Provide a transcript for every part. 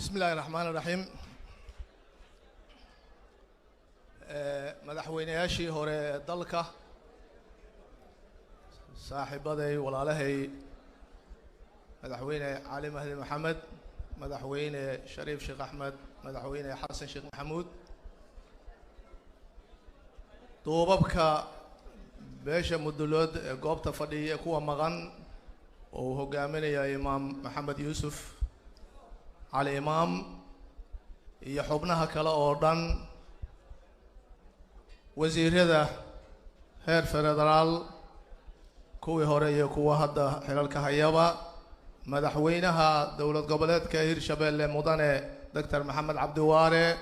Bismi illaahi raxmaan iraxiim. Madaxweynayaashii hore ee dalka, saaxiibaday, walaalahay, Madaxweyne Cali Mahdi Maxamed, Madaxweyne Shariif Sheekh Axmed, Madaxweyne Xasan Sheekh Maxamuud, duubabka beesha Mudulood ee goobta fadhiya, kuwa maqan oo uu hogaaminaya Imaam Maxamed Yuusuf Cali Imaam iyo xubnaha kale oo dhan, wasiirada heer federaal, kuwii hore iyo kuwa hadda xilalka hayaba, madaxweynaha dowlad goboleedka Hirshabelle Mudane Doctor Maxamed Cabdiwaare,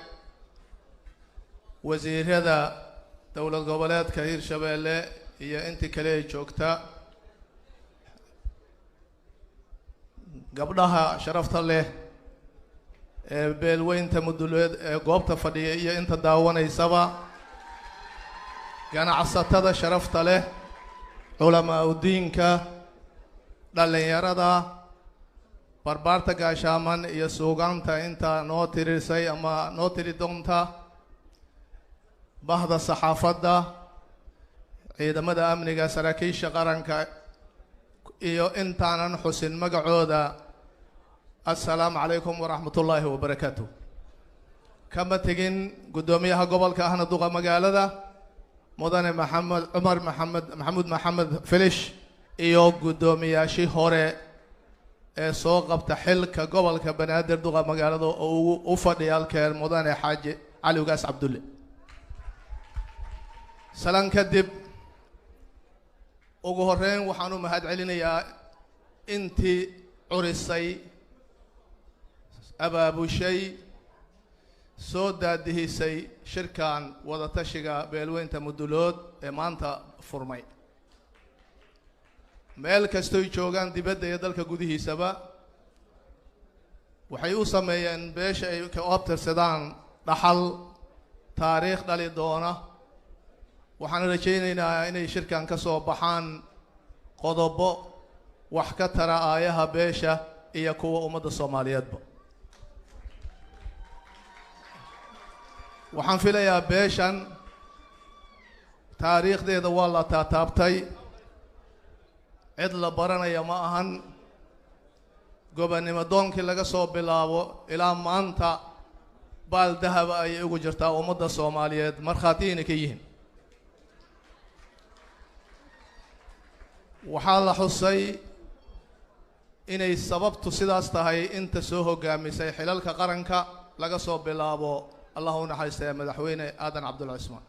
wasiirada dowlad goboleedka Hirshabelle iyo intii kale ay joogta, gabdhaha sharafta leh ee beelweynta Muduleed ee goobta fadhiya iyo inta daawanaysaba, ganacsatada sharafta leh, culamaa udiinka, dhallinyarada, barbaarta gaashaaman iyo suugaanta inta noo tirisay ama noo tiri doonta, bahda saxaafadda, ciidamada amniga, saraakiisha qaranka iyo intaanan xusin magacooda, assalaamu calaykum waraxmat ullaahi wabarakaatu. Kama tegin guddoomiyaha gobolka ahna duqa magaalada Mudane Maxamed Cumar Maxamed Maxamuud Maxamed Filish iyo guddoomiyaashii hore ee soo qabta xilka gobolka Banaadir, duqa magaalada oo ugu u fadhiya halkeen Mudane Xaaji Cali Ugaas Cabdulle. Salan kadib, ugu horreyn waxaan u mahad celinayaa intii curisay, abaabushay, soo daadihisay shirkan wadatashiga beelweynta Mudulood ee maanta furmay. Meel kastoy joogaan dibadda iyo dalka gudihiisaba, waxay u sameeyeen beesha ay ka abtirsadaan dhaxal taariikh dhali doona. Waxaan rajaynaynaa inay shirkan ka soo baxaan qodobo wax ka tara aayaha beesha iyo kuwa ummadda Soomaaliyeedba. Waxaan filayaa beeshan taariikhdeeda waa la taataabtay, cid la baranaya ma ahan. Gobonnimo doonkii laga soo bilaabo ilaa maanta baal dahaba ayay ugu jirtaa ummadda Soomaaliyeed, markhaatiyayna ka yihiin. Waxaa la xusay inay sababtu sidaas tahay inta soo hoggaamisay xilalka qaranka laga soo bilaabo, Allah u naxariistaya, Madaxweyne Aadan Cabdulla Cismaan.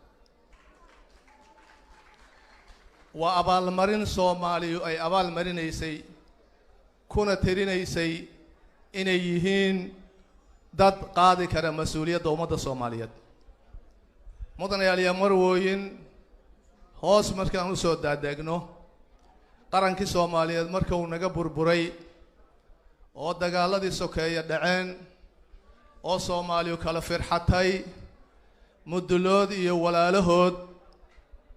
Waa abaalmarin Soomaaliyu ay abaal marinaysay kuna tirinaysay inay yihiin dad qaadi kara mas-uuliyadda ummadda Soomaaliyeed. Mudanayaal iyo marwooyin, hoos markaan usoo daadeegno, qarankii Soomaaliyeed marka uu naga burburay oo dagaaladii sokeeye dhaceen oo Soomaaliyu kala firxatay, Mudulood iyo walaalahood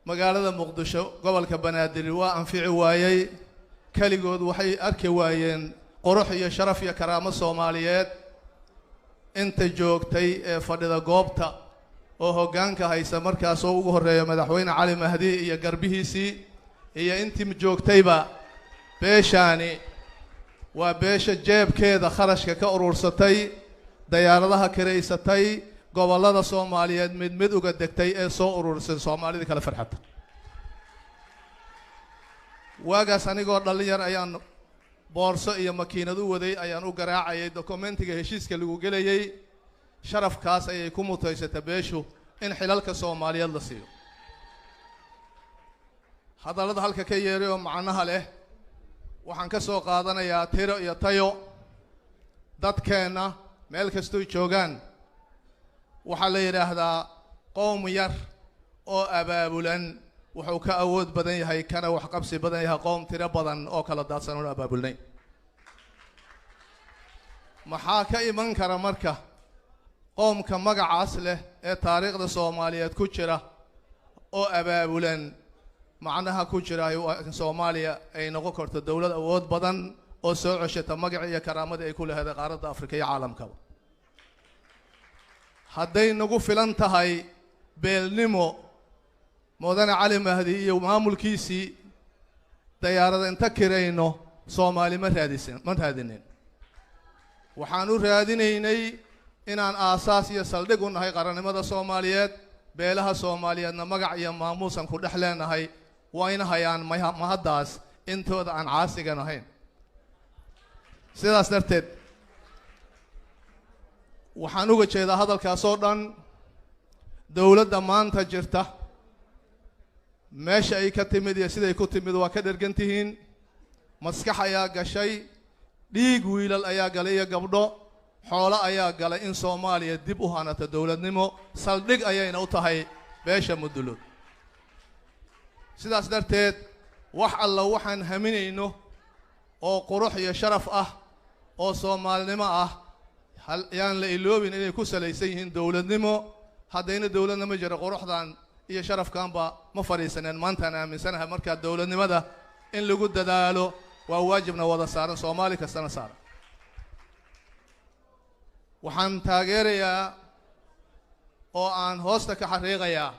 magaalada Muqdisho, gobolka Banaadir waa anfici waayey. Keligood waxay arki waayeen qurux iyo sharaf iyo karaamo Soomaaliyeed. Inta joogtay ee fadhida goobta oo hoggaanka haysa markaasoo ugu horreeya Madaxweyne Cali Mahdi iyo garbihiisii iyo intii joogtayba, beeshaani waa beesha jeebkeeda kharashka ka urursatay, dayaaradaha kiraysatay, gobollada Soomaaliyeed mid mid uga degtay ee soo urursay Soomaalidii kala farxata. Waagaas anigoo dhallin yar ayaan boorso iyo makiinad u waday, ayaan u garaacayay dokumentiga heshiiska lagu gelayay. Sharafkaas ayay ku mutaysata beeshu in xilalka Soomaaliyeed la siiyo. Hadallada halka ka yeeray oo macnaha leh waxaan ka soo qaadanayaa tiro iyo tayo. Dadkeenna meel kastoy joogaan waxaa la yidhaahdaa qowm yar oo abaabulan wuxuu ka awood badan yahay kana waxqabsi badan yahay qowm tiro badan oo kala daadsan oon abaabulnayn. Maxaa ka iman kara marka qoomka magacaas leh ee taariikhda Soomaaliyeed ku jira oo abaabulan, macnaha ku jira in Soomaaliya ay noqon karto dowlad awood badan oo soo ceshata magaci iyo karaamadii ay ku laheeday qaaradda Afrika iyo caalamkaba? Hadday nagu filan tahay beelnimo, Mudane Cali Mahdi iyo maamulkiisii dayaarada inta kirayno Soomaali ma raadisin, ma raadinin. Waxaan u raadinaynay inaan aasaas iyo saldhig u nahay qarannimada Soomaaliyeed, beelaha Soomaaliyeedna magac iyo maamuusan ku dhex leenahay. Wayna hayaan mahaddaas intooda aan caasigan ahayn. Sidaas darteed waxaan uga jeedaa hadalkaas oo dhan, dowladda maanta jirta meesha ay ka timid iyo siday ku timid waa ka dhergan tihiin. Maskax ayaa gashay, dhiig wiilal ayaa galay iyo gabdho, xoolo ayaa galay in Soomaaliya dib u hanato dowladnimo. Saldhig ayayna u tahay beesha Mudulood. Sidaas darteed wax alla waxaan haminayno oo qurux iyo sharaf ah oo soomaalinimo ah yaan la iloobin inay ku salaysan yihiin dowladnimo. Haddayna dowladna ma jiro, quruxdan iyo sharafkanba ma fadhiisaneen maantaan aaminsanahay. Markaa dowladnimada in lagu dadaalo waa waajibna wada saaran, Soomaali kastana saaran. Waxaan taageerayaa oo aan hoosta ka xariiqayaa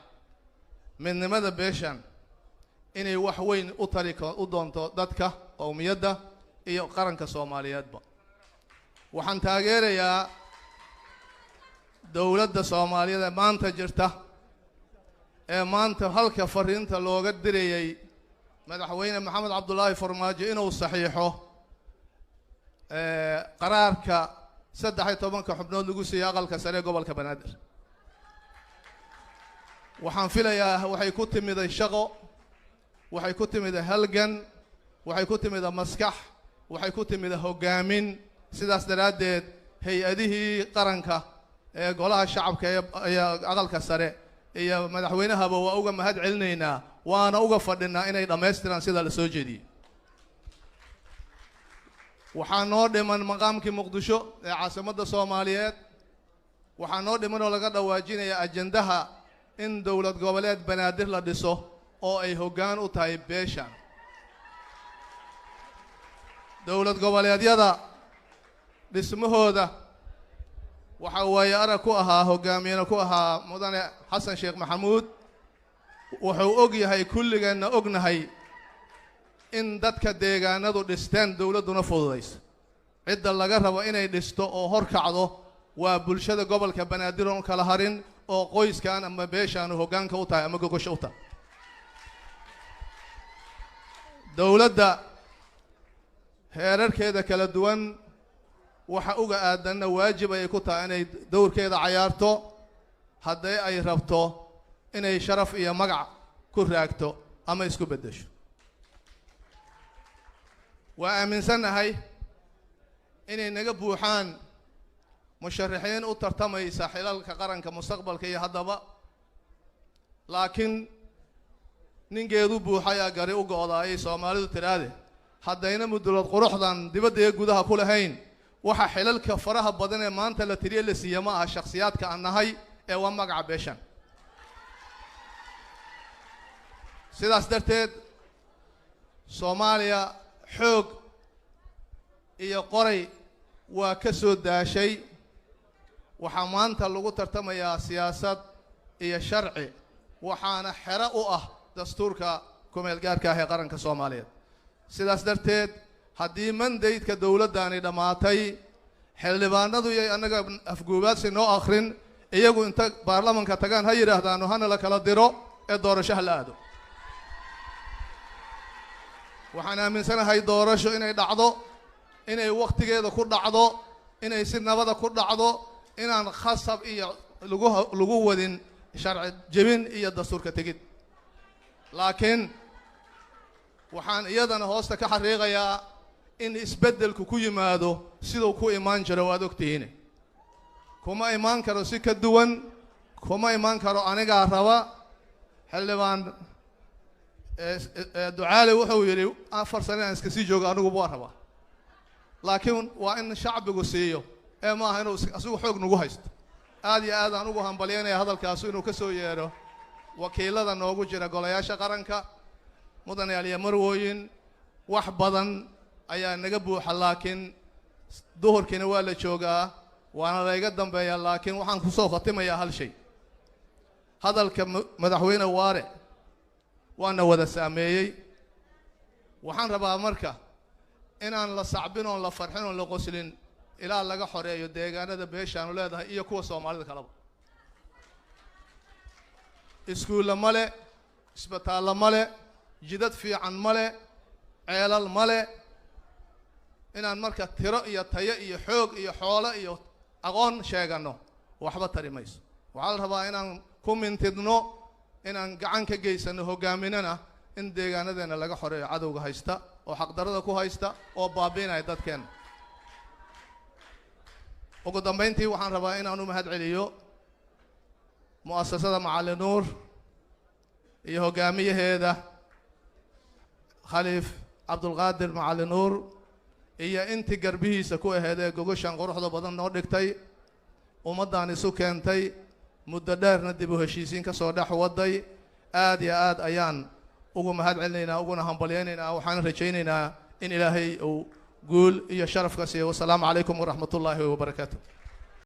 midnimada beeshan inay wax weyn u tari u doonto dadka, qowmiyadda iyo qaranka Soomaaliyeedba. Waxaan taageerayaa dowladda Soomaaliyeed ee maanta jirta, ee maanta halka fariinta looga dirayay Madaxweyne Maxamed Cabdullaahi Farmaajo inuu saxiixo qaraarka 13-ka xubnood lagu siiyey Aqalka Sare ee gobolka Banaadir. Waxaan filayaa waxay ku timiday shaqo, waxay ku timida halgan, waxay ku timida maskax, waxay ku timida hoggaamin. Sidaas daraaddeed hay-adihii qaranka ee Golaha Shacabka iyo Aqalka Sare iyo madaxweynahaba waa uga mahad celinaynaa, waana uga fadhinaa inay dhammaystiraan sidaa la soo jeediyey. Waxaa noo dhiman maqaamkii Muqdisho ee caasimadda Soomaaliyeed. Waxaa noo dhiman oo laga dhawaajinaya ajendaha in dowlad goboleed Banaadir la dhiso oo ay hoggaan u tahay beeshan. Dowlad goboleedyada dhismahooda waxaa waaye arag ku ahaa, hoggaamiyena ku ahaa Mudane Xasan Sheekh Maxamuud. Wuxuu og yahay, kulligeenna ognahay, in dadka deegaanadu dhisteen, dowladduna fududayso. Cidda laga rabo inay dhisto oo hor kacdo waa bulshada gobolka Banaadir oon kala harin, oo qoyskan ama beeshaanu hoggaanka u tahay ama gogosho u tahay. Dowladda heerarkeeda kala duwan waxa uga aadanna waajib ayay ku tahay inay dowrkeeda cayaarto haddii ay rabto inay sharaf iyo magac ku raagto ama isku beddesho. Waa aaminsannahay inay naga buuxaan musharaxiin u tartamaysa xilalka qaranka mustaqbalka iyo haddaba, laakiin ningeedu buuxayaa gari u go'da ayay Soomaalidu tidhaahde. Haddayna Mudulood quruxdan dibadda iyo gudaha ku lahayn, waxa xilalka faraha badan ee maanta la tiriye la siiya ma aha shakhsiyaadka aan nahay ee waa magaca beeshan. Sidaas darteed Soomaaliya xoog iyo qoray waa ka soo daashay. Waxaa maanta lagu tartamayaa siyaasad iyo sharci, waxaana xero u ah dastuurka kumeel gaarka ah ee qaranka Soomaaliyeed. Sidaas darteed haddii mandaydka dowladdaani dhammaatay, xildhibaanadu yay annaga afguubaadsi noo akhrin. Iyagu inta baarlamanka tagaan ha yidhaahdaano hana la kala diro ee doorasho ha la aado. Waxaan aaminsanahay doorasho inay dhacdo, inay wakhtigeeda ku dhacdo, inay si nabada ku dhacdo, inaan khasab iyo lagu wadin sharci jebin iyo dastuurka tegid. Laakiin waxaan iyadana hoosta ka xariiqayaa in isbeddelku ku yimaado siduu ku imaan jiro. Waad ogtihiin, kuma imaan karo si ka duwan, kuma imaan karo anigaa raba. Xildhibaan Ducaale wuxuu yidhi 4 sano inaan iska sii joogo aniguba waa rabaa, laakiin waa in shacbigu siiyo ee ma aha inuu asigu xoog nagu haysto. Aad iyo aad aan ugu hambalyaynaya hadalkaasu inuu ka soo yeedho wakiilada noogu jira golayaasha qaranka. Mudanayaal iyo marwooyin, wax badan ayaa naga buuxa, laakiin duhurkiina waa la joogaa. Waana layga dambeeyaa, laakiin waxaan kusoo khatimayaa hal shay. Hadalka Madaxweyne Waare waana wada saameeyey. Waxaan rabaa marka inaan la sacbin oon la farxin oon la qoslin ilaa laga xoreeyo deegaanada beeshaanu leedahay iyo kuwa Soomaalida kaleba. Iskuulla male, isbitaallo male, jidad fiican male, ceelal male. Inaan marka tiro iyo tayo iyo xoog iyo xoolo iyo aqoon sheeganno waxba tari mayso. Waxaa la rabaa inaan ku mintidno, inaan gacan ka geysano, hoggaaminana in deegaanadeena laga xoreeyo cadowga haysta oo xaqdarada ku haysta oo baabi'inaya dadkeenna. Ugu dambayntii, waxaan rabaa inaan u mahad celiyo mu'asasada Macallin Nuur iyo hoggaamiyaheeda Khaliif Cabdulqaadir Macallin Nuur iyo intii garbihiisa ku aheed ee gogoshan quruxda badan noo dhigtay, ummaddan isu keentay, muddo dheerna dib u heshiisiin ka soo dhex waday. Aad iyo aad ayaan ugu mahad celinaynaa, uguna hambalyaynaynaa. Waxaan rajaynaynaa in Ilaahay uu guul iyo sharaf ka siiyo. Wasalaamu calaykum waraxmat ullaahi wabarakaatu.